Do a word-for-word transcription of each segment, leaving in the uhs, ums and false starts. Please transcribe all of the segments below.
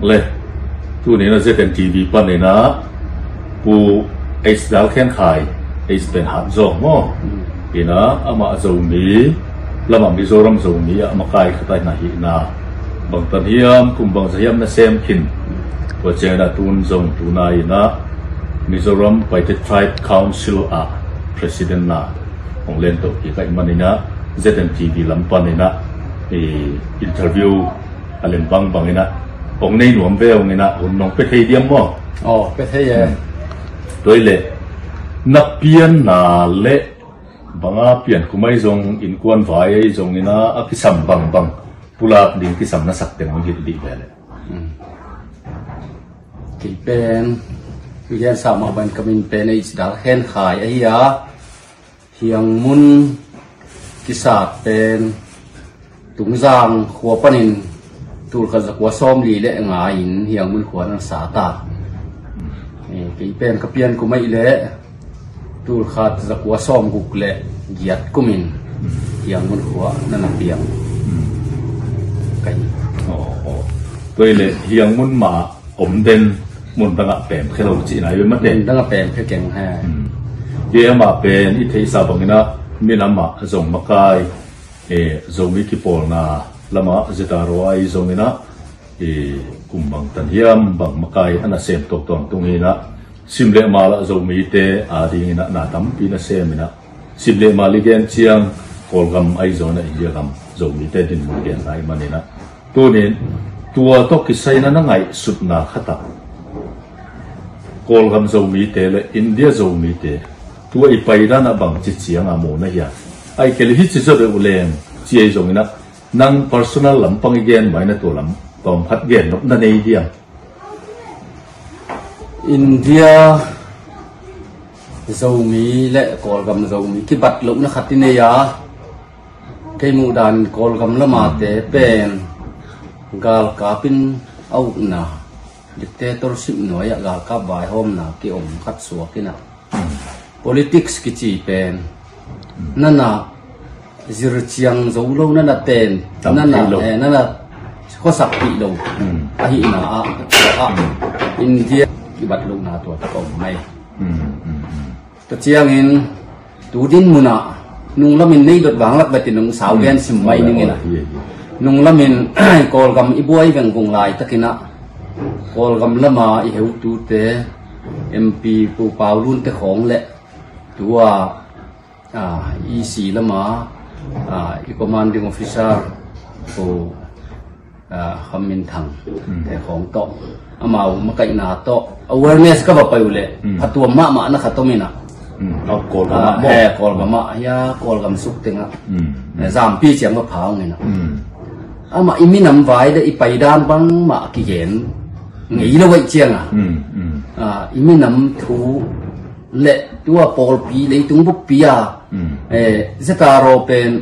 Le, tuni in a Z N T V panin a Pu H Dal Khen Khai, H Pen Hat Zaw maw? In a amah Zomi lamah Mizoram Zomi a makai khat ahi na hi na, bangtan hiam kum bangzah hiam na sem khin? Tua ciangin a tun zong tuna in a Mizoram Paite Tribe Council a President na hong len to kik ahih manin a Z N T V lam panin a i interview a lem bangbang in a hong nei nuam ve hong in a hun nong pia thei diam maw? Aw, pia thei e. Hmm. Tua hi leh na pianna le banga pian khum ahi zong, innkuan vai ahi zong in a a kisam bangbang pulak ding kisam na sak teng hong hilh dih ve leh. Hmm. Kei pen, tu gen sa mah bang ka min pen H Dal Khen Khai ahi a, Hiangmun kisat pen Tungzang khua panin tulkhat zakua sawmli le nga in Hiangmun khua na sat a. Eh, kei pen ka pian kum ahih leh tulkhat zakua sawmguk le giat kumin Hiangmun khua na na piang. Ka hi. Aw, aw. Tua hi leh Hiangmun mah om den mun dangah pem khe lo cihna hi ve mate. Mun dangah pem khe keng he. Hmm. Kei amah pen i theihsa bangin a minam ah zong makai, eh, Zomi kipawlna lamah Z R O ahi zongin a, eh, kum bangtan hiam bang makai a na sem tawk tawntung hi in a, sim le mal ah Zomite a dingin a na tampi na sem in a, sim le mal i gen ciang Kawlgam ahi zongin a India gam Zomite dinmun genna ahih manin a, tunin tua tawh kisai na na ngaihsutna khat ah Kawlgam Zomite le India Zomite tua i paidan ah bangci ciang a mu na hia? Ahih kei leh hici zaw deuh leng ci ahi zongin a, nang personal lampang i gen mah in a tua lam tawm khat gen nop na nei diam? India Zomi le Kawlgam Zomi kibat lohna khat i nei a, kei muh dan Kawlgam lamate pen galkap in a ukna, dictatorship nuai ah galkap vaihawmna kiom khat suak in a, politics kici pen nana zir ciang zo lo, nana ten, nana, eh, nana khuasak pih lo ahihna ah, ah, India kibat lohna tua tak a om mai. Tua ciangin tu dinmun ah nunglamin nei dot vanglak betin nung sau gen sim mai ning in a. Nunglamin Kawlgam i buai vengvung laitakin a Kawlgam lama i heutute M P Pu Pau Lunte khawng le tua, ah, E C lama, ah, i commanding officer Pu, ah, Kham Min Thang te khawng tawh amau makaihna tawh awareness ka va pai uh leh phatuam mahmah na khat om in a. Kawlgam ah, Kawlgam ah hia, Kawlgam suk tengah, eh, zampi ciang va pha ung in a. Amah i minam vai le i paidan bangmah kigen ngei lo ahih ciang a, ah, i minam thu le tua pawlpi leitung buppi a, eh, Z R O pen,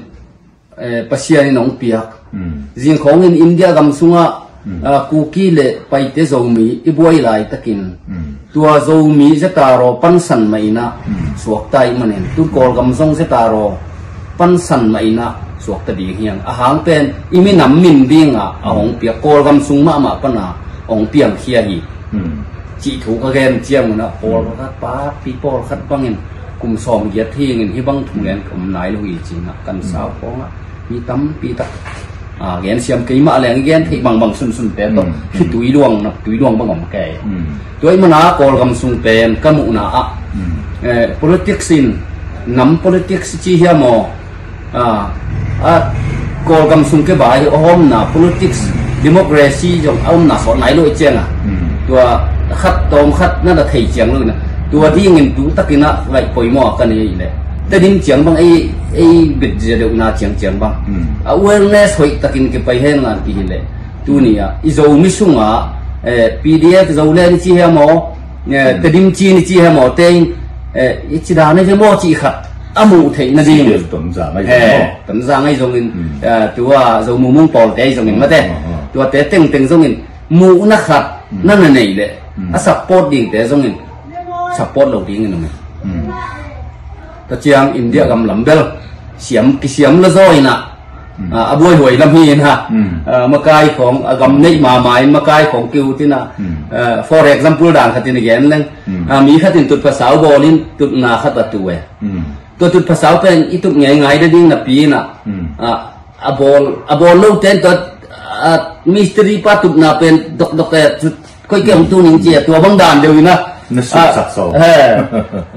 eh, Pasian in hong piak. Zingkhawng in India gam sungah, ah, Kuki le Paite Zomi i buai laitakin tua Zomi Z R O pansan mah in a suakta ahih manin tun Kawlgam zong Z R O pansan mah in a suakta ding hi hang. A hang pen i minam min dingah a hong piak, Kawlgam sung mahmah pana hong piangkhia hi. Cih thu ka gen ciang un a, pawlkhat, party pawlkhat bangin kum sawm giat hi ingin hih bang thu gen ka om nai lo hi ci-in a kan sau khawngah mi tampi tak, ah, gen siam kei mah leng i gen theih bangbang sunsunte tawh khitui luang, naptui luang bang om kei. Tua ahih mana Kawlgam sung pen ka muhna ah, eh, politics in, nam politics ci hiam aw, ah, ah, Kawlgam sung kei bai a omna politics, democracy zong a omna sawt nai lo i ciang a. Tua khat tawm khat na na thei ciang lo in a, tua dingin tu takin a laih poimaw a ka nei leh Tedim ciang bang ei, ei bet zia deuhna ciang ciang bang awareness hoih takin kipai hen ngan pi hi leh tuni a i Zomi sungah, eh, P D F Zoland i ci hiam aw, eh, Tedim Chin i ci hiam aw, te in, eh, i ci dan hi ve maw cih khat a muh theih nading. Tonzang ahi zong, eh, Tonzang ahi zongin, eh, tua Zo Mumung pawlte ahi zongin mate, tuate tengteng zongin muhna khat na na nei leh a support dingte zongin support lo dingin om hi. Tua ciang India gam lam bel siam, kisiam lo zaw in a, Ah, a buaihuai lam hi in ha. Ah, makai khawng, a gam neih mama in makai khawng ki-ut in ah. Ah, for example dan khat in i gen leng. Ah, mi khat in tutphasau bawl in tutna khat a tu e. Tua tutphasau pen i tup ngeingai nading napi in ah. Ah, a bawl, a bawl lo ten tua, ah, mistri pa tutna pen dokdok e, koih kei hong tu ning ci a, tua bang dan deuh in ah. Na suksak saw. Ah, he.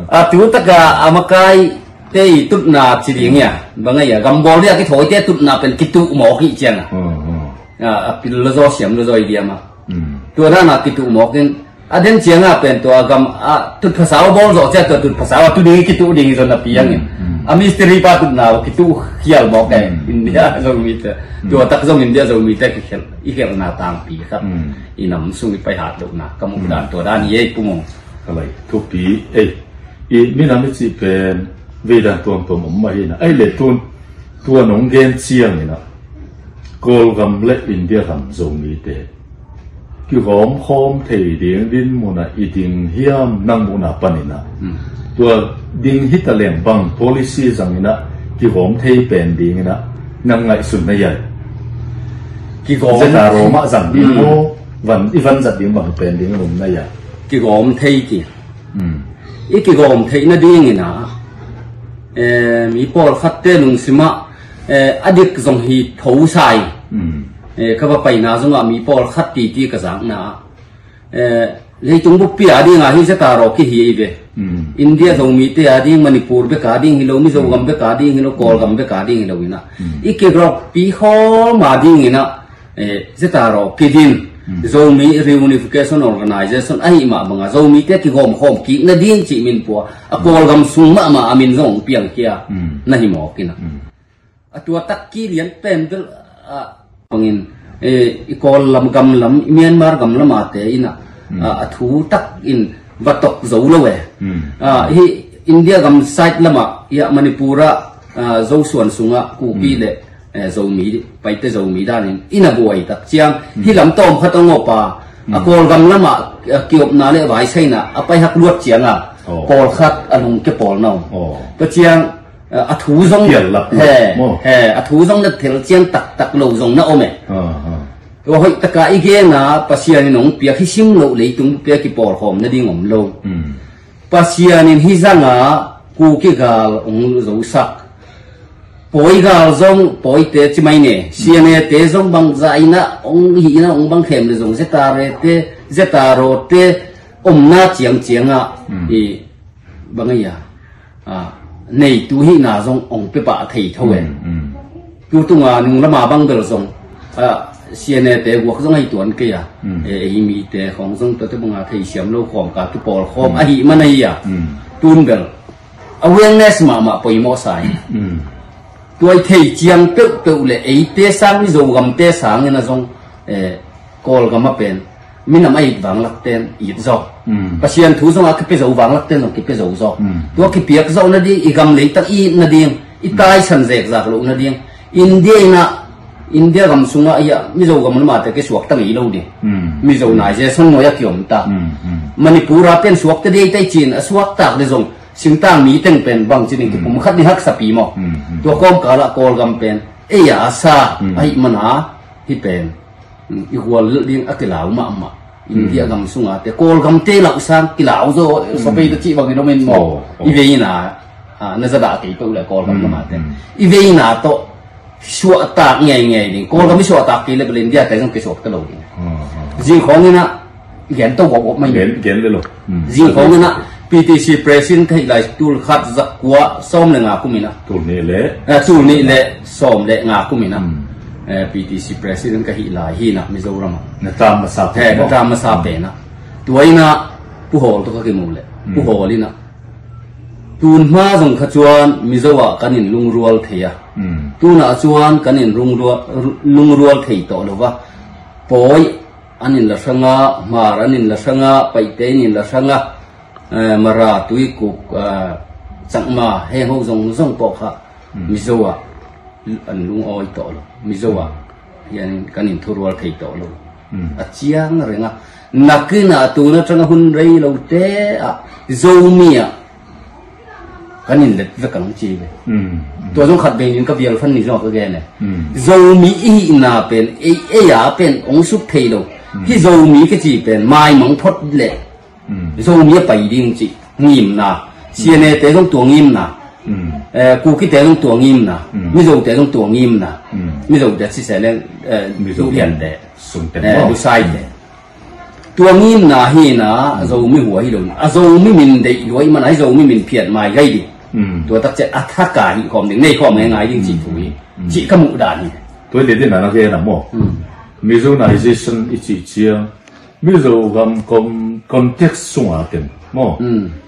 Ah, tu taka a makai te i tutna ci ding ia. Bang a ia, gambawl dia kithawi te tutna pen kituh mawk hi ciang a. Ah, a pil lo zaw siam lo zaw i diam a. Tua dan a kituh mawk in, a den ciang a pen tua gam, a tutphasau bawl zawh ciang tua tutphasau a tu ding i kituh ding i zon a piang in. A mistri pa tutna kituh khial mawk e. India Zomite. Tua tak zong India Zomite kikhelh, i khelhna tangpi khat. I nam sung i pai hat lohna. Ka muh dan tua dan i ei pumung. Ka lai thupi ei. I minam i cih pen vei dan tuamtuam om mah hi na. Ei le tun tua nong gen ciang in ah Kawlgam le India gam Zomite kigawm khawm thei ding dinmun ah i ding hiam nang muhna pan in ah. Tua ding hi ta leng bang policy zang in ah kigawm thei pen ding in ah nang ngaihsun na ia. Kigawm. Zeta Roma zang ding maw, van, i van zat ding bang pen ding a um na ia. Kigawm thei ki. I kigawm theih nading in ah, eh, mi pawlkhatte lungsim ah, eh, a dik zong hi tho sa in. Eh, ka va paina zong ah mi pawlkhat titi ka zakna ah, eh, leitung buppi a ding ah hi Zeta Raw kihi ei ve. India Zomite a ding, Manipur bek a ding hi lo, Mizo gam bek a ding hi lo, Kawlgam bek a ding hi lo in ah. I kigawmpi khawm a ding in ah, eh, Zeta Raw kidin, Zomi Reunification Organization ahi mah bang a Zomite kigawm khawm kik nading cih min pua, a Kawlgam sung mahmah a min zong piang kia na hi mawk in ah. A tua tak ki lian pen bel, ah, bangin, eh, i Kawl lam gam lam, i Myanmar gam lam a te in ah, ah, a thu tak in va tok zo lo e. Ah, hi India gam side lam ah, ia Manipur ah, ah, Zosuan sung ah Kuki le eh, Zomi, Paite Zomi dan in, in a buai tak ciang, hi lam tawm khat a ngawp a, a Kawlgam lam ah, eh, kiopna le vaisaina a pai hak luat ciang a, pawlkhat a lungke pawl na om. Tua ciang, eh, a thu zong, he, a thu zong na thel ciang taktak lo zong na om e. Tua hoih taka i gen a, Pasian in hong piak hi sim loh leitung piak i pawlkhawm nading om lo. Pasian in hi zang a Kuki gal hong zosak. Pawi gal zong, Pawite ci mai ne, C N A te zong bangzah in ah hong hi in ah hong bang khem le zong, Z R A te, Z R O te omna ciangciang ah, i bang a ia, ah, neitu hihna zong hong pia pah thei tho e. Tu tunga nung lama bang bel zong, ah, C N A te guak zong ahi tuan kei a. Eh, ei mite khawng zong tuate banga theisiam lo khawm ka tu pawl khawm ahi man ahi a. Tun bel awareness mahmah poimawh sa in. Tuai thei ciang peuhpeuh le eite sang Mizo gamte sangin a zong, eh, Kawlgam a pen minam a it vanglakten it zaw. Pasian thu zong a kipia zo vanglakten zong kipia zo zaw. Tua kipiak zawh nading, i gam leitang i it nading, i taisan zekzak loh nading. India in ah, India gam sungah ia Mizo gam lamate kisuakta ngei lo ding. Mizo nai ze son noi a kiom ta. Manipur a pen suakta dei tai cin a suaktak le zong singtang mi teng pen bang cin in kipum khat ni haksa pi maw. Tua kawmkal ah Kawlgam pen ei a sa ahi mana hi pen. I hual lilh ding a kilau mahmah. India gam sunga te Kawlgam te lauh sang kilau zaw, sapei ta cih bangin om in maw. I veina, ah, na zadah kei peuh le Kawlgam lamate. I veina tawh suahtak ngeingei ding. Kawlgam i suahtak kei le bel India te zong kisuak ta lo ding. Zing khawng in ah, gen to bawbawp mai. Gen, gen le lo. Zing khawng in ah, P T C president ka hih lai tul khat za kua sawm le nga kum in ah. Tul nih le. Ah, tul nih le sawm le nga kum in ah. Eh, P T C president ka hih lai hi in ah Mizoram ah. Na tam masa pen. Na tam masa pen ah. Tua in ah Pu Hawl tawh ka kimu le. Pu Hawl in ah. Tun hma zong kha chuan Mizo ah kan in lungrual thei a. Tunah chuan kan in lungrual, lungrual thei tawh lo va. Pawi an in la hrang a, Hmar an in la hrang a, Paite in in la hrang a, eh, Mara, Tuikuk, eh, Chakma, heng ho zong zong pawh kha Mizo ah an lungawi tawh lo. Mizo ah hian kan in thurual thei tawh lo. A chiang reng a. Nakin ah tun aṭanga hun rei lo te ah Zomi ah Kan in let vek ang ci ve. Tua zong khat bei nin ka bial fan ni zong ka gen e. Zomi i hihna pen ei ei a pen ong suk thei lo. Hi Zomi ka ci pen maimang phot le Zomi a pai ding ci ngimna. C N A te zong tua ngimna. Eh, Kuki te zong tua ngimna. Mizo te zong tua ngimna. Mizo te ci se leng, eh, Mizo Lukian te. Sung te Eh, maw. Lusai te. Tua ngimna hi na, a Zomi hua hi lo na. A Zomi min deih lua i man a hi Zomi min phiat mai gai ding. Tua tak ciah a thak a hi khawm ding, nei khawm ngai ngai ding ci thu hi. Ci ka muh dan hi. Tua hi le din a na gen a maw. Mizonization i ci ciang. Mizo gam com-, context sunga teng maw.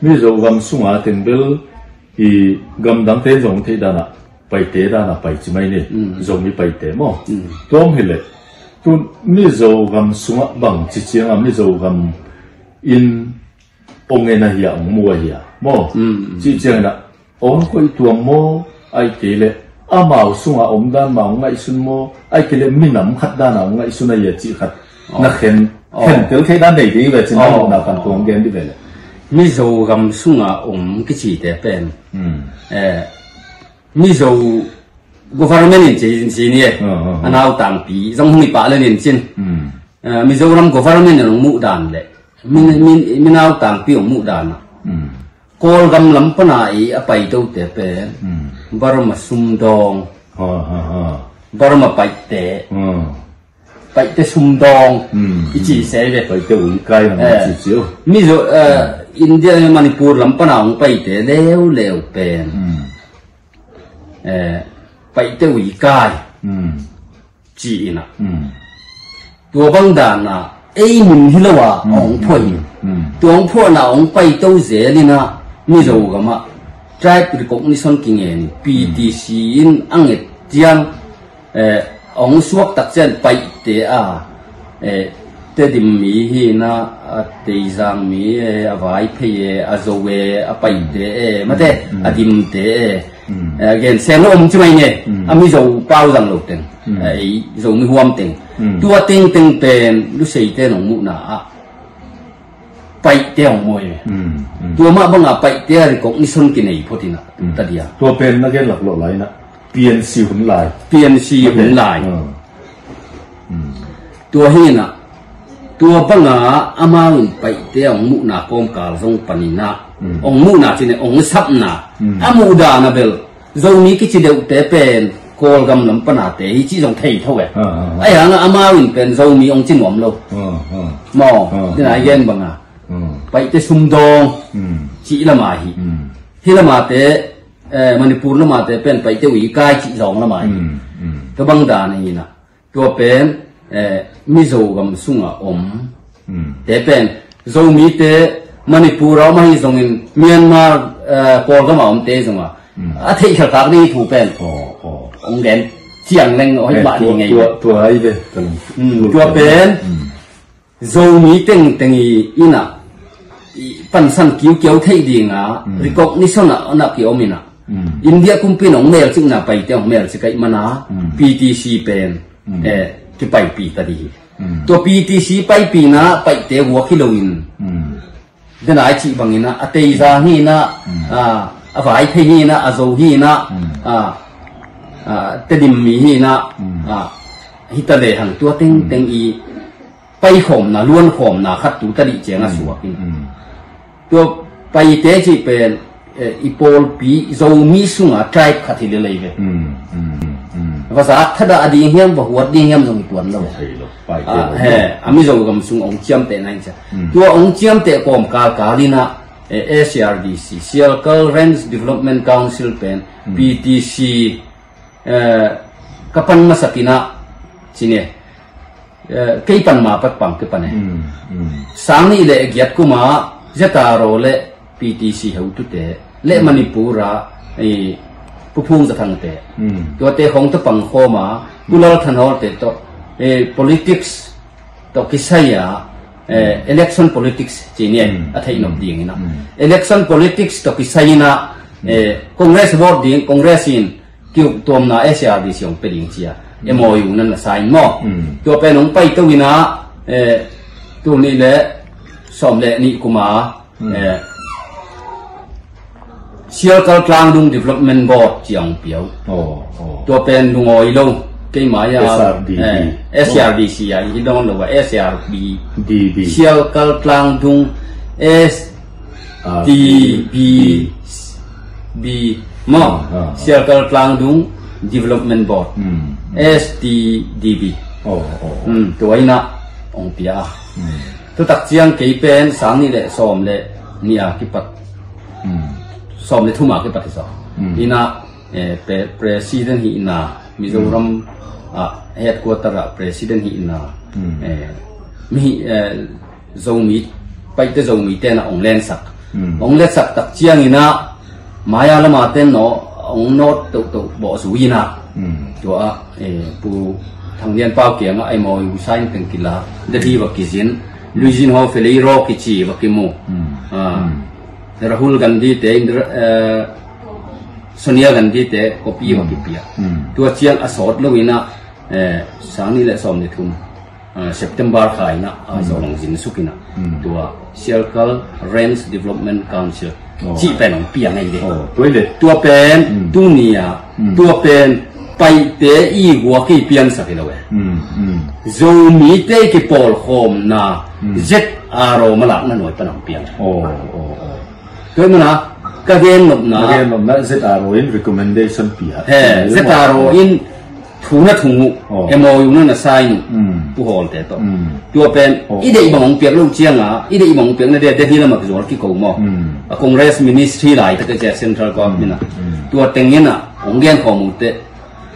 Mizo gam sunga teng bel i gam dang te zong thei dan a. Paite dan a pai ci mai ni. Zomi Paite maw. Tuam hi le. Tun Mizo gam sungah bang ci ciang a Mizo gam in ong en a hia, ong mu a hia. Maw. Ci ciang in a ong koih tuam maw, ai kei le. Amau sunga om dan ma ong ngaihsun maw, ai kei le minam khat dan a ong ngaihsun a hia ci khat. Na khen, khen tel thei dan nei ding ve cin na mawhna pan tuam gen di ve le. Mizo gam sunga om kici te pen. Eh, Mizo government in ci, ci ni e. A nau tangpi zong hong i pah le nin cin. Eh, Mizoram government in hong muh dan le. Min, min, min nau tangpi hong muh dan a. Kawlgam lam pana i a pai to te pen. Burma sumdawng. Burma paite. Paite sumdawng. I ci se ve. Paite ui kai na ci ci. Mizo, eh, India Manipur lam pana hong paite leu leu pen. Eh, Paite ui kai. Ci ina. Tua bang dan a ei min hi lo a hong phuah in. Tua hong phuahna hong pai to zel ina Mizo gam a tribe recognition kingen in P T C in a nget ciang, eh, hong suak tak ciang Paite a, eh, Tedim mi hi na, a Teizang mi e, a Vaiphei e, a Zo e, a Paite e, mate, a Dimte e. Eh, gen sem lo om ci mai nge. A Mizo pau zang lo teng. Eh, ei Zomi huam teng. Tua teng teng pen Luseite nong muhna a Paite hong mawi ve. Tua mah banga Paite a recognition kinei phot ina. Tadia. Tua pen na gen lak lo lai na. P N C hun lai. P N C hun lai. Tua hi na. Tua banga amau in Paite a hong muhna kawmkal zong panina. Hong muhna cine hong sapna. A muhdan a bel. Zomi kici deuhte pen Kawlgam lam panate hi ci zong thei tho e. Ai hanga amau in pen Zomi hong ci nuam lo. Maw, dina i gen banga. Paite sumdawng ci lama hi. Hi lamate, eh, Manipur lamate pen Paite ui kai ci zong lama hi. Tua bang dan hi na. Tua pen, eh, Mizo gam sunga om. Te pen, Zomite Manipur a om ahi zongin Myanmar, eh, Kawlgam a omte zonga. A theih khelkak ding thu pen. Ong gen. Ciang leng aw hih mah ni ngei. Tua, tua ai ve. Tua pen. Zomi tengteng i ina i pansan kiukiau theih dinga recognition a na kiom ina. India kumpi in hong melcikna Paite hong melcik aih mana P T C pen, eh, kipaipih ta dih hi. Tua P T C paipihna Paite guak hi loin. Dena i cih bangin a, a Teiza hi na, a, a Vaiphei hi na, a Zo hi na, a, a Tedim mi hi na, a, hita lehang tua tengteng i paikhawmna, luankhawmna khat tu tadih ciang a suak in. Tua Paite cih pen, eh, i pawlpi Zomi sunga tribe khat hi lelei ve. Va zak thadah a ding hiam, va huat ding hiam zong i tuan lo. A Mizo gam sung ong ciamteh na hi cia. Tua ong ciamteh kawm kalkal ina, eh, A C R D C, Sialkal Range Development Council pen, P T C, eh, ka pan masak ina, cine, eh, kei pan ma pat pang kei pan e. Sang nih le giat kuma, Zetaro le P T C hotute, le Manipur a, eh, Pu Phung Za Thangte. Tuate khong tawh pang khawma, Pu Lal Thanhawlte tawh, eh, politics tawh kisai a, eh, election politics ci ni a theih nop ding ina. Election politics tawh kisai ina, eh, Congress vote ding, Congress in kiuk tuamna A C R D C hong pe ding cia. M O U nan la sign maw. Tua pen hong pai to ina, eh, tu nih le sawm le nih kuma, eh, Sialkal Tlangdung Development Board ci a hong pia uh. Oh, oh. Tua pen lungawi lo, keimah a S R D B. Eh, S R D C a i dawn lo a, S R B. D B. Sialkal Tlangdung S R D B. B. Maw. Ah, ah, ah. Sialkal Tlangdung Development Board. Hmm, hmm. S T D B. Oh, oh, oh. Hmm, tua in a hong pia a. Hmm. Tutak ciang kei pen sang nih le sawm le nih a kipat. Hmm. Sawm le thum a kipat hi saw. Hmm. In a, eh, pre-, president hihna, Mizoram, hmm, ah, headquarter ah president hihna. Hmm. Eh, mi, eh, Zomi, Paite Zomi ten a hong lensak. Hmm. Hong lensak tak ciang in a, mai-a lam a ten no, hong nawt tohtoh bawh zui in a. Hmm. Tua ah, eh, Pu Thang Lian Pau kiangah M O U sign teng kila, Delhi va kizin, Luizin Ho Felei Ro kici va kimu. Hmm. Ah. Hmm. Rahul Gandhi te, Indira, eh, Sonia Gandhi te copy va, hmm, kipia. Hmm. Tua ciang a sawt lo in a, eh, sang nih le sawm le thum, ah, September kha in a, ah, hmm, Zolong zin suk in a. Hmm. Tua Sialkal Range Development Council. Oh. Cih pen hong piang ahi ve. Oh, tua hi le. Tua pen, hmm, tuni a, hmm, tua pen Paite i guak i piansak hi lo e. Hmm, hmm. Zomite kipawlkhawmna, hmm, Z R O malakna nuai pan hong piang. Oh, oh, oh. Tua hi mana, ka gen nopna. Ka gen nopna, Z R O in recommendation pia. He, Z R O in thu na thung uh, oh, M O U na na sign uh, hmm, Pu Hawlte tawh. Hmm. Tua pen, oh, i deih bang hong piak lo ciang a, i deih bang hong piak na dia, Delhi lam a kizual kiko maw. Hmm. A Congress ministry laitak a cia central government a. Hmm. Tua teng in a, hong gen khawm uh teh,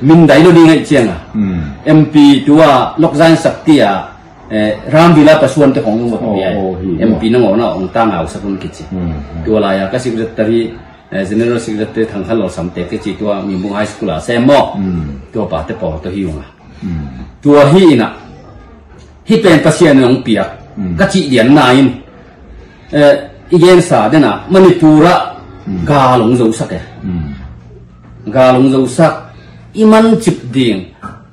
min dai lo ding ahih ciang a. Hmm. M P tua, Lokzai Sakti a, eh, Ramvila Paswan te khong zong va pia. Oh, oh, hi, M P nangawn a hong tangau sak un kici. Hmm, hmm. Tua lai a ka secretary, eh, General Secretary Thang Khan Lawlsam te kici tua Mimbung High School a sem maw. Hmm. Tua pa te pawl tawh hi ung a. Hmm. Tua hi in a, hih pen Pasian in hong piak. Hmm. Ka cih dianna in, eh, i gensa den a, Manipur ah, hmm, gal hong zosak e. Hmm. Gal hong zosak, i mancip ding,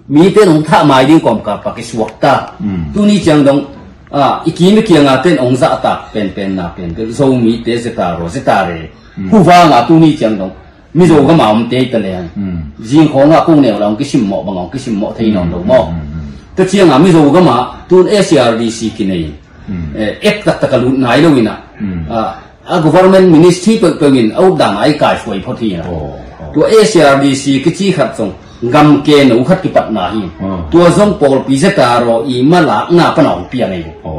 mite in hong thah mai ding kawmkal pa kisuak ta. Mm. Tuni ciang dong, ah, i kim i kiang a ten hong zahtak penpenna penpen, Zomite Z R O, Z R A. Mm. Huvang a tuni ciang dong, Mizo gam a omte i ta leng. Mm. Zing khawng a kong neu la hong kisimmawh bang a hong kisimmawh thei nawn lo maw. Mm, mm, mm. Tua ciang a Mizo gam a tun S R D C kinei. Mm. Eh, ek taktak a lut nai lo in a. Mm. Ah, a government ministry peuhpeuh in a utdan a i kaisuai phot hi a. Oh, oh. Tua S R D C kici khat zong gamke no khat kipatna hi. Oh. Tua zong pawlpi Z R O i malakna pan a hong piang hi. Oh,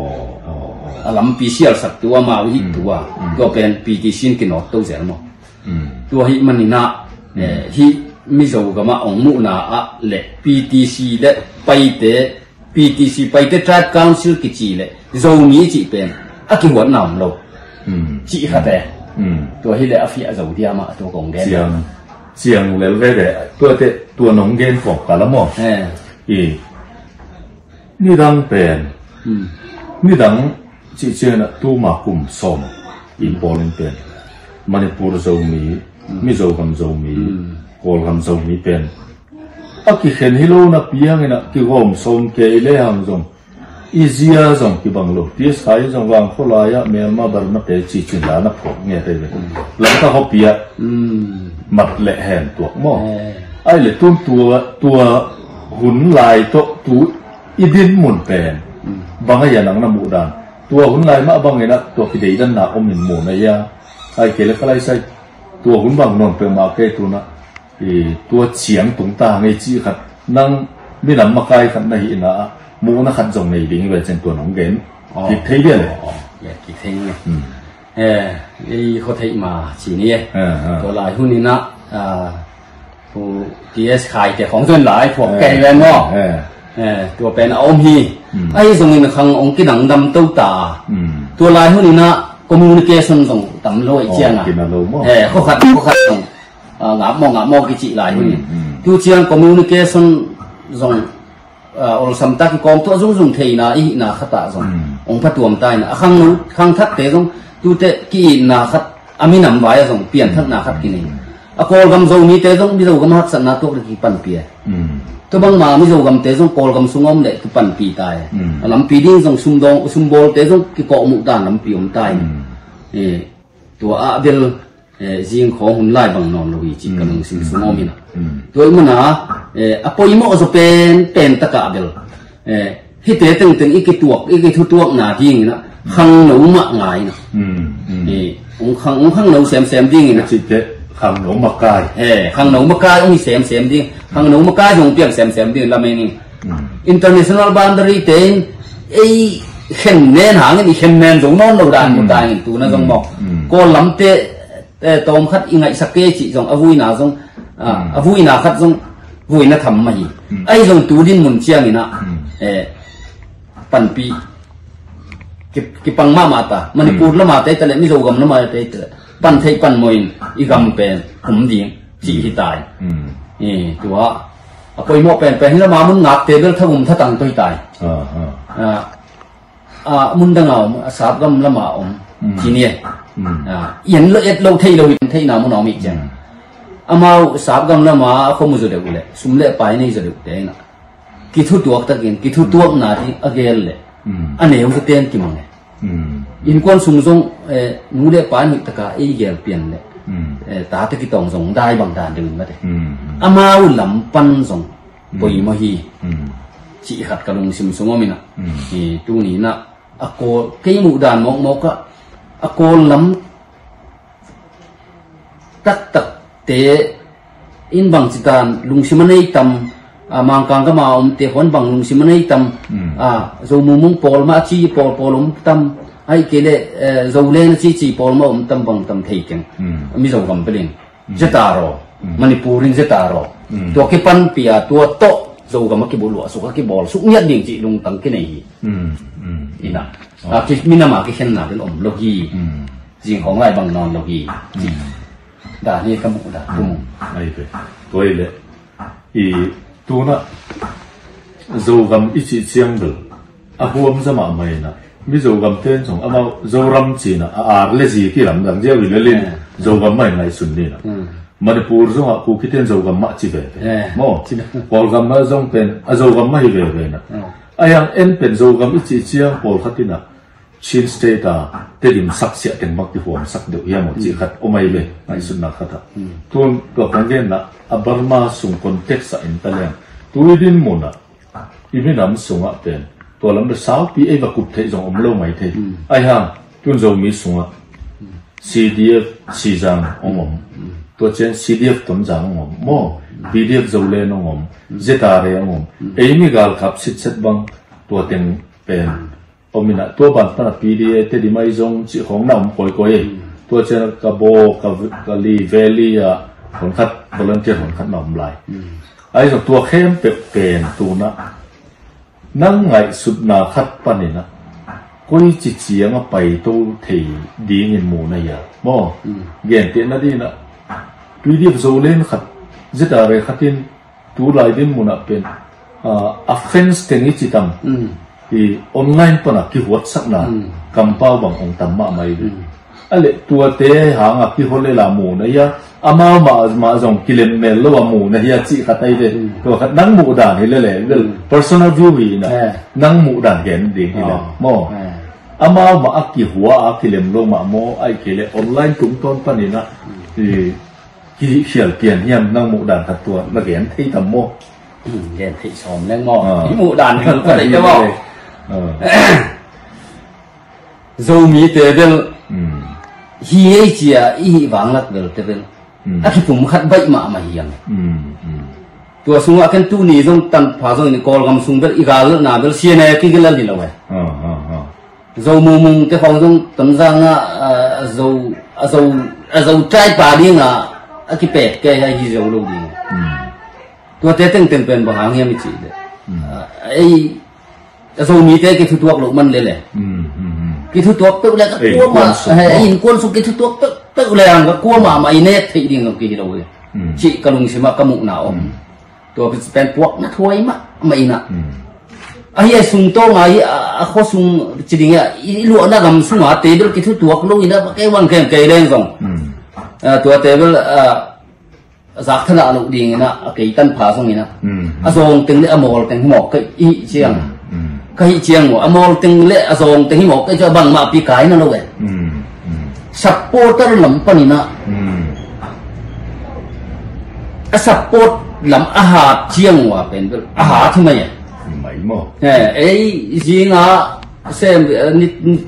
oh, oh. A lampi sialsak tua mau hi, mm, tua. Mm. Tua pen P T C in kinawt to zel maw. Mm. Tua hi manin a, mm, eh, hih Mizo gam a hong muhna ah le P T C le Paite P T C, Paite Tribe Council kici le Zomi cih pen a kihuatna om lo. Hmm. Cih khat e. Hmm. Tua hi le a fiah zo dia mah tua kong gen. Ciang, ciang lel veve, tua te, tua nong gen kawk ka la maw. Eh. I, nidang pen. Hmm. Nidang cih ciang a tuma kum sawm i pawl in pen. Manipur Zomi, hmm, Mizo gam Zomi, hmm, Kawlgam Zomi pen. A kikhen hi lo napi hangin a kigawm sawm kei le hang zong. I zia zong kibang lo. T S Khai zong Vangkho lai ah Myanmar Burma te cicin la na phawk nge te ve. Mm. Lamka khuapi ah, mm, mat le hen tuak maw. Eh. Ai le tun tua, tua hun lai tawh tu i din mun pen. Mm. Bang a ia nang na muh dan. Tua hun lai mah bangin a tua kideidanna om in mu na ia. Ai kei le ka lai sai. Tua hun bang nawn peuhmah kei tuna. I, tua ciang tung ta ngei cih khat, nang minam makai khat na hihna ah, muhna khat zong nei ding hi ve cin tua nong gen. Oh. Kik thei bia le. Oh, oh. Ya, kik thei nge. Hmm. Eh, i kho thei ma ci ni e. Eh, eh. Tua lai hun in a, ah, pu T S Khai te khong tuan lai, phuak, eh, ken ven maw. Eh. Eh, tua pen a om hi. Hmm. Ahi zongin khang ong kinang dam to ta. Hmm. Tua lai hun in a communication zong tam lo ai, oh, ciang a. Kina lo maw. Eh, kho khat, kho khat zong. Ah, ngap maw, ngap maw kici lai hun. Mm, mm. Tu ciang communication zong, ah, olsam ta kikawm tuah zungzung theina i hihna khat ah zong. Mm. Ong phatuam ta in a khang, khang thak te zong tute ki-itna khat a minam vai a zong pianthakna khat kinei. Mm. A Kawlgam Zomite zong Mizo gam haksatna tuak le kipanpi e. Mm. Tua bangma Mizo gamte zong Kawlgam sung om le kipanpi ta e. Mm. A lampi ding zong sumdawng, sumbawlte zong kikawhmuh dan lampi om ta e. Mm. Eh, tua ah bel Eh, zing khawng hun lai bang nawn lo hi cih ka lungsim sung om hi na. Tua i mana, eh, a poimawh zaw pen pen takah bel, eh, hite tengteng i kituak, i kithutuakna ding ina khangno mah ngai na. Eh, ong khang, ong khangno semsem ding ina. Cihte khangno makai. Eh, khangno makai ong hi semsem ding. Khangno makai zong piang semsem ding lamen in. International boundary te in ei khen nen hangin i khen nen zong nawn lo dan mu ta in tuna zong mawk. Kawl lamte eh, tawm khat i ngaihsak kei cih zong a vuina zong, ah, a vuina khat zong vuina tham mah hi. Ahi zong tu din mun ciangin ah, eh, panpih ki, kipang mahmah ta. Manipur lamah te ta le, Mizo gam lamah te ta le, pan theih pan mawh in i gam pen um ding cih hi ta in. Eh, tua a poimawh penpen hi lama mun ngakte bel thagum thatang toi ta in. Ah, mun danga om, a sapgam lama om ci ni e. I en lo, et lo thei lo hi theihna mun a om i ciang. Amau sapgam lama a khomu zaw deuh le sum le pai nei zaw deuh te ina kithutuak takin kithutuakna ding a gel le a neu zaten kimang e. Innkuan sung zong, eh, nu le pa nih taka ei gel pian le, eh, tate kitawng zong dai bang dan deuh in mate. Amau lam pan zong poimawh hi. Cih khat ka lungsim sung om ina. Tuni ina a Kawl kei muh dan mawkmawk ah a Kawl lam taktakte in bang citan lungsim a nei tam, a Mangkang gama omte hon bang lungsim a nei tam, a Zo mumung pawl mah a ci pawl pawl om tam, ahi kei le, eh, Zolen a ci ci pawl mah om tam bang tam thei keng. Mizo gam belin Zetaraw, Manipur in Zetaraw. Tua kipanpih a tua tawh Zogam a kibuluah suk a kibawl suk ngiat ding cih lungtang kinei hi. Ina. A ki, minam a kikhenna den om lo hi. Zing hong lai bang nawn lo hi. Cih. Dan hi ka muh dan. Kum. Ai ve. Tua i le. I tuna Zogam i cih ciang bel a huam za mahmah ina. Mizo gam ten zong amau Zoram cina a ar le zi kilamdang ziau hi le lin Zogam mah in ngaihsun ni na. Manipur zongah Kuki ten Zogam mah ci veve. Maw? Kawlgam mah zong pen a Zogam mah hi veve na. A yang en pen Zogam i cih ciang pawlkhat ina Chin State a Tedim saksiah teng bang kihuamsak deuh hiam aw cih khat om ai ve ngaihsutna khat ah. Tun tua kong genna a Burma sung context ah in ta leng tui din munah i minam sungah pen tua lam le saupi ei va kup theih zong om lo mai thei. Ai hang tun Zomi sungah C D F Sizang hong om. Tua cian C D F Tonzang hong om maw? P D F Zolen hong om. Z R A hong om. Ei mi galkap sitset bang tua teng pen om ina tua ban pana P D A Tedim ai zong cih khawng na om kawikawi ei. Tua cian ka baw ka, ka li valley a honkhat volunteer honkhat na om lai. Ai zong tua khempeuh pen tuna nang ngaihsutna khat panin ah koi ci ciang a paito thei dingin mu na hia maw? Gentehna dinah P D F Zolen khat Z R A khat in tulai din munah pen a fans teng i ci tam i online pana kihuatsakna kampau bang hong tam mahmah i ve. A le tuate hanga kihol lela mu na hia amau mah zong kilem mel lo a mu na hia cih khat ai ve. Tua khat nang muh dan hi lele bel personal view hi ina nang muh dan gen ding hi le maw? Amau mah a kihua a kilem lo mah maw ai kei le online tungtawn paninah kikhial pian hiam nang muh dan khat tua na gen thei tam maw? Gen thei sawm leng maw? I muh dan khat ka thei te maw? Zomite bel hi ei cia i hih vanglak belte bel a kipum khat baih mahmah hiang. Tua sungah ken tuni zong tanpha zong in Kawlgam sung bel i galna bel siana kigilal hi lo e. Zo mumung te khawng zong Tonzang ah a zo a zo a zo trai pa dinga a kipet ke hi zo lo ding. Tuate tengteng pen bang hang hiam i cih le ei a Zomite kithutuak loh man lele. Kithutuak peuh le ka kuama innkuan sung kithutuak peuh le ang ka kuama mah i nek theih ding zong kihi lo le. Cih ka lungsimah ka muhna om. Tua pen puakna thuai mah mah inah ahi a sungtawng ahi a khuasung ciding a i luahna gam sunga table kithutuak lo inah kei wang kei kei leng zong tua table a zak thadah loh ding inah a kei tanpha zong inah a zawng teng le a mawl teng hi mawk kei i ciang ka hih ciang maw a mawl teng le a zawng teng hi mawk kei cu a bangmah pi kai na lo e. Supporter lam pan inah A support lam a hat ciang uh a pen bel a hat hi mai e. Mai maw? Eh, ei zinga sem, eh, ni, ni,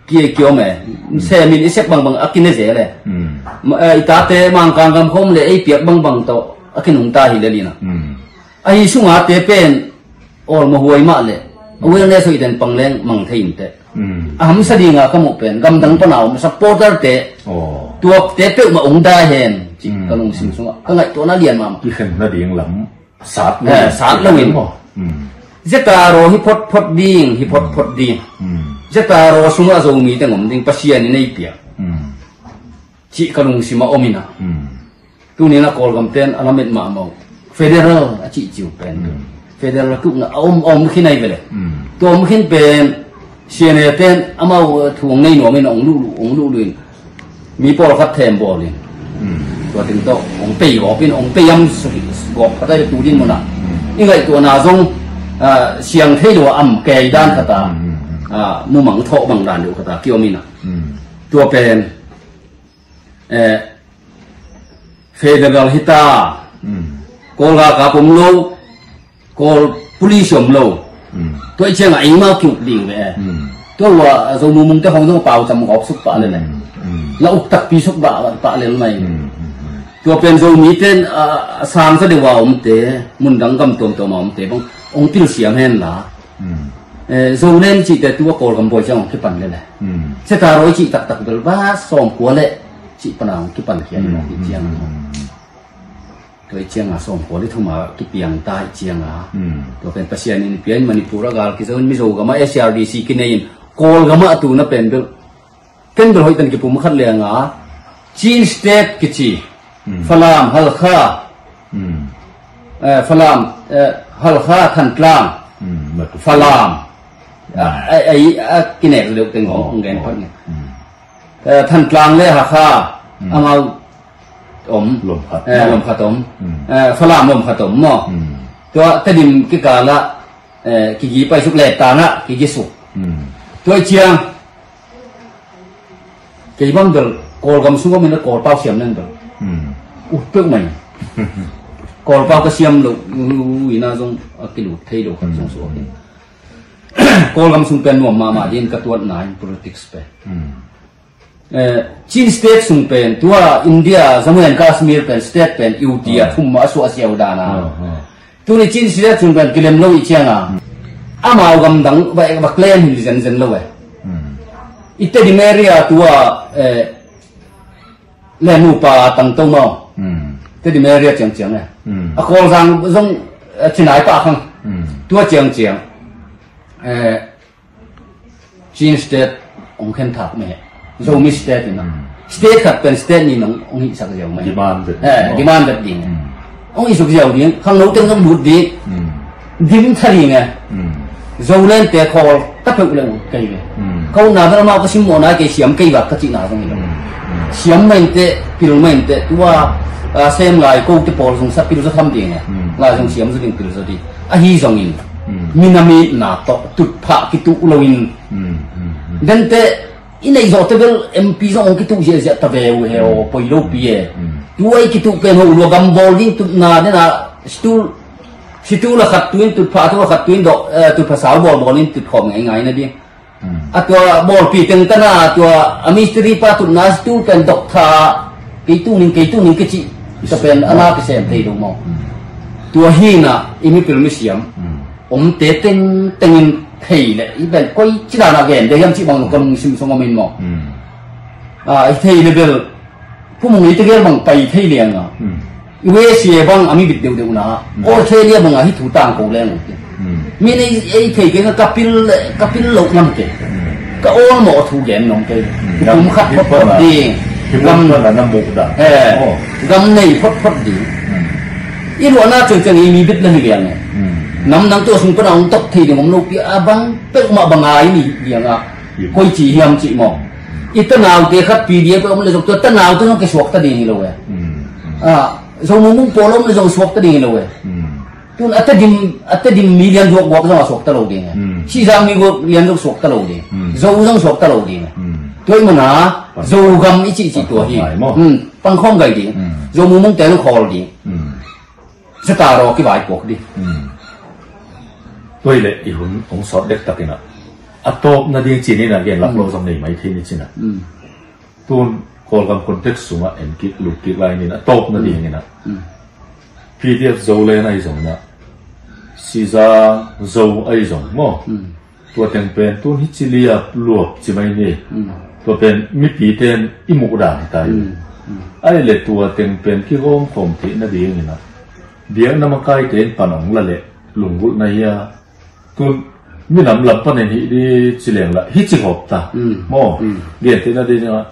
kia kiom e. Sem in i sep bangbang a kine zel e. Ma, eh, i tate Mangkang gam khawm le ei piak bangbang tawh a kinungta hi le lina. Ahi sunga te pen awlmawh huai mah le awareness hoih den pang leng mang thei in teh. A hamsa dinga ka muh pen gamdang pana om supporter te, tuakte peuhmah ong dai hen cih ka lungsim sungah ka ngaihtuahna lian mahmah. Kikhen nading lam sat lo in. Zeta raw hi photphot ding, hi photphot ding. Zeta raw sungah Zomi teng om ding, Pasian in ei piak cih ka lungsimah om inah. Tuninah Kawlgam ten a lamet mahmah uh. Federal a cihciu pen federal a tukna a om a om khin ahi vele. Tua om khin pen siane ten amau thu ong nei nuamin ong luhluh ong luhluh in mi pawlkhat them bawlin tua ting tawh ong pei gawpin ong pei am gawp khat ahi tu din munah i ngaihtuahna zong siang thei lo a am kei dan khata mumang thawh bang dan deuh khata kiom inah. Tua pen eh, federal hita, Kawl galkap om lo, Kawl police om lo. Tua i ciangah eimau kiuk ding ve. Tua ua Zo mumungte hong zong pau cam gawp suk pah lele. La uk takpi suk pah lel mai. Tua pen Zomi ten a sang sa deuh a omte, mundang gam tuamtuam a omte bang ong pilsiam hen la. Eh, Zoland cihte tu a Kawlgam bawi ciang ong kipan lele. Zeta raw i cih taktak bel ba sawmkua le cih pana ong kipan khia in ong hi ciang. Tua i cianga sawmkua le thuma kipiang ta i cianga. Tua pen Pasian in i pia in Manipur a gal kizo in Mizo gama S R D C kinei in Kawlgama a tuna pen bel Ken bel hoih tan kipum khat lenga Chin State kici. Falam, Halkha. Eh, Falam, eh, Halkha, Thantlang. Falam. A, a, a, a kinek deuh teng hong gen phot ni. Eh, Thantlang le Hakha amau om. Lomkhat. Eh, lomkhat om. Eh, Falam lomkhat om maw? Tua Tedim kikala eh, kigi paisuk le tana kigi suk. Tua i ciang kei bang bel Kawlgam sung om in a Kawlpau siam nen bel uh peuh mai. Kawlpau ka siam lo uh ina zong a kilut thei lo khat zong suak in. Kawlgam sung pen nuam mahmah din ka tuatna in politics pen. Eh, Chin State sung pen tua India Jammu and Kashmir pen state pen U T a thum a suah siau dana. Tuni Chin State sung pen kilem lo i cianga amau gamdang va va claim hi zenzen lo eh. I Tedim area tua eh, le nupa tangto mau. Tedim area ciangciang eh. A Kawlzang zong eh, Chinai pah khang tua ciangciang eh, Chin State ong khen thak meh. Zomi State ina. State khat pen state ni nong ong hihsak ziau meh. Demand vet. Eh, demand vet ding. Ong hihsak ziau ding. Khangno teng zong lut ding. Dim tha ding eh. Zoland te Kawl ta peuh leng kei ve. Kau na bel mau ka sim mo na kei siam kei vak ka cihna zong hi lo. Siam main te, pil main te. Tua ah, sem lai ko te pawl zong sa pil zo tham ding eh. Lai zong siam zo ding pil zo ding. Ahi zongin minam itna tawh tutphah kituh loin dente i neih zawhte bel M P zong hong kituh ziahziah ta ve uh he aw poi lopi e. Tua i kituh pen ho lua gam bawl ding tutna dena situl situl a khat tuin tutphah tu a khat tuin dawh eh, tutphah sau bawlbawl in tutkhawm ngeingai na ding. A tua bawlpi teng tana tua a mistri pa tutna situ pen dok tha kei tu ning kei tu ning kei cih tua pen a na kisem thei lo maw? Tua hina i mipil misiam omte teng tengin thei le i pen koi ci dana gen de hiam cih bang lo ka lungsim sung om in maw? A i thei le bel Phumung i tegel bang pai thei lianga U S A bang a mi bit deuhdeuhna Australia bang a hi thu tangko leng uh. Min ei ei thei kei ka pil ka pil lo ngam kei ka awlmawh thu gen nong kei. Kum khat photphot ding gam na muh da. Gam nei photphot ding. I luahna cengceng i mi bit la hi liang e. Nam nang tua sung pana hong tok thei ding om lo pi a bang pek mah bang a i ni lianga koi ci hiam cih maw? I tanaute khat P D F om le zong tua tanaute zong kisuak ta ding hi lo e. Zo mumung pawl om le zong suak ta ding hi lo e. Tun a Tedim a Tedim mi lian zuak guak zong a suak ta lo ding e. Sihzang mi guak lian zong suak ta lo ding. Zo zong suak ta lo ding e. Tua i mana Zogam i cihcih tua hi. Pangkhawm gai maw? Pangkhawm gai ding. Zo mumungte nong khawl ding. Zataraw kivaipuak ding. Tua hi leh i hun hong sawt dektakin ah a tawpna ding cih ni in ah genlak lo zong nei mai thei ni cin ah. Tun Kawlgam context sungah en kik lut kik lai ni in ah a tawpna dingin ah PDF Zoland ahi zong in ah Siza Zo ahi zong maw? Tua teng pen tun hi ci liap luap ci mai ni. Tua pen mipite in i muh dan hi ta hi. Ahi leh tua teng pen kihawm khawm theih nadingin ah biakna makaite in pan hong la leh lunggulhna hi a, tun minam lam panin hih ding ci leng lah hi ci khawp ta maw? Gentehna dingin ah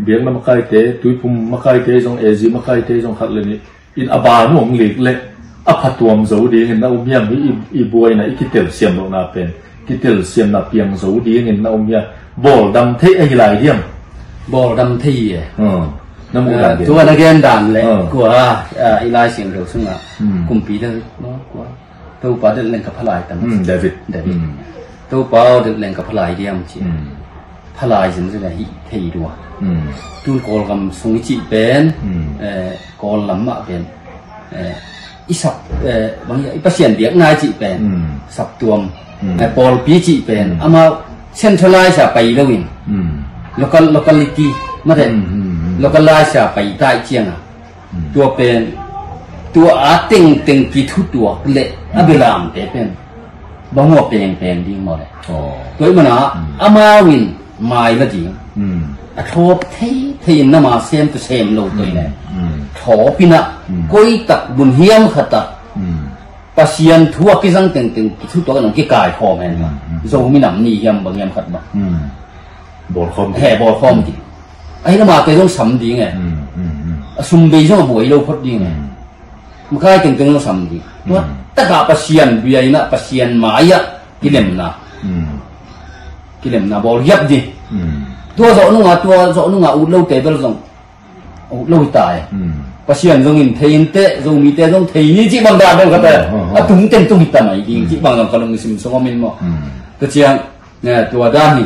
biakna makaite, tuiphum makaite zong, AG makaite zong khat le nih in a ban uh hong lik leh a phatuam zo dingin na um hiam? Hih i, i buaina, i kitelsiam lohna pen kitelsiamna piang zo dingin na um hiam? Bawldam theih ahi lai hiam? Bawldam thei hi e. Na muh dan gen. Tua na gen dan leh kua, i Lai Siangtho sungah kumpi dan kua, Topa delh leng ka phalai tam. David. David. Topa aw, delh leng ka phalai diam ci. Phalai zenzen ahi thei dua. Tun Kawlgam sung i cih pen, eh, Kawl lam mah pen, eh, i sap, eh, bang i Pasian biakna i cih pen saptuam, eh, pawlpi i cih pen amau centralize a pai loin local, locality mate, localize a pai ta i cianga tua pen, tua a tengteng kithutuak leh a belamte pen bang uh a pengpeng ding maw le? Tua i mana amau in mai la ding. A thawp thei thei in nama sem tu sem lo tua i le thawp in ah koi tak mun hiam khat ah Pasian thu a kizang tengteng kithutuak in hong kikai khawm hen. Zomi nam ni hiam bang hiam khat bang bawlkhawm ding. He, bawlkhawm ding. Ahi, amate zong sam ding e. A sum bei zong a buai lo phot ding e. Makai tengteng zong sam ding. Tua takah Pasian bia in ah Pasian mai-ah kilemna, kilemna bawl hiap ding. Tua zawh nungah, tua zawh nungah ut lote bel zong ut lo hi ta e. Pasian zong in thei in teh, Zomite zong thei ni cih bang dan bel khat e. A tung teng tung hi ta mai ding cih bang zong ka lungsim sung om in maw? Tua ciang, tua dan hi.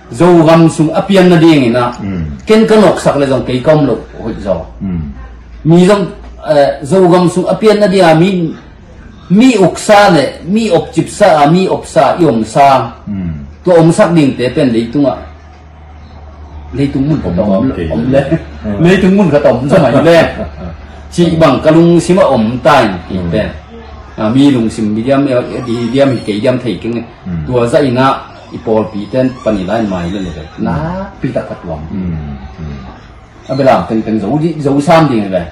Zogam sung a pian nadingin ah ken ka noksak le zong kei ka om loh hoih zaw. Mi zong, eh, Zogam sung a pian nading a mi, mi uksa le mi opcipsa a mi opsa i omsa, tua omsak dingte pen leitungah, leitung mun khat om le, leitung mun khat om zaw mai le cih bang ka lungsim ah om ta in kei pen. A, mi lungsim mi diam, eh, di diam hi kei diam thei keng. Tua zah in ah i pawlpite in pan i lai mai le le nakpi tak ka tuam. A belam tengteng zo di, zo sam ding le.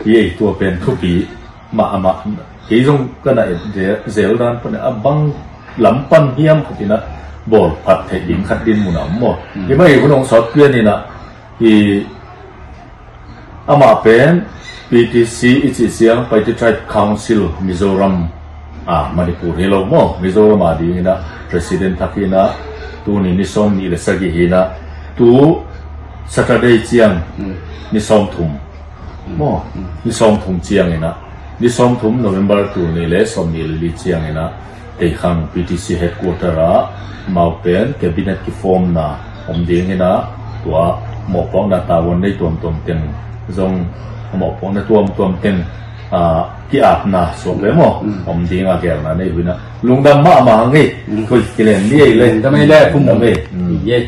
Hi ei, tua pen thupi mahmah. Kei zong ka na et zel dan pan a bang lam pan hiam khat in ah bawl phat theih ding khat din mun a om maw? Hi mah hi hun hong sawt pian in ah hi. Amah pen P T C i cih ciang, Paite Tribe Council Mizoram, a, Manipur hi lo maw, Mizoram a dingin ah President thak hi in ah, tuni ni sawm nih le sagih hi in ah, tu Saturday ciang ni sawm thum maw, ni sawm thum ciangin ah, ni sawm thum November tul nih le sawm nih le li ciangin ah, Teikhang P T C headquarter ah amau pen cabinet kiformna om dingin ah, tua mawhpuakna tavuan nei tuamtuam teng zong, mawhpuakna tuamtuam teng, ah, ki-apna suak le maw om ding a gelna nei uh hi in ah, lungdam mahmah hang ei. Koi kilen ni ei le. Lungdam ei le, pum. Lungdam ei.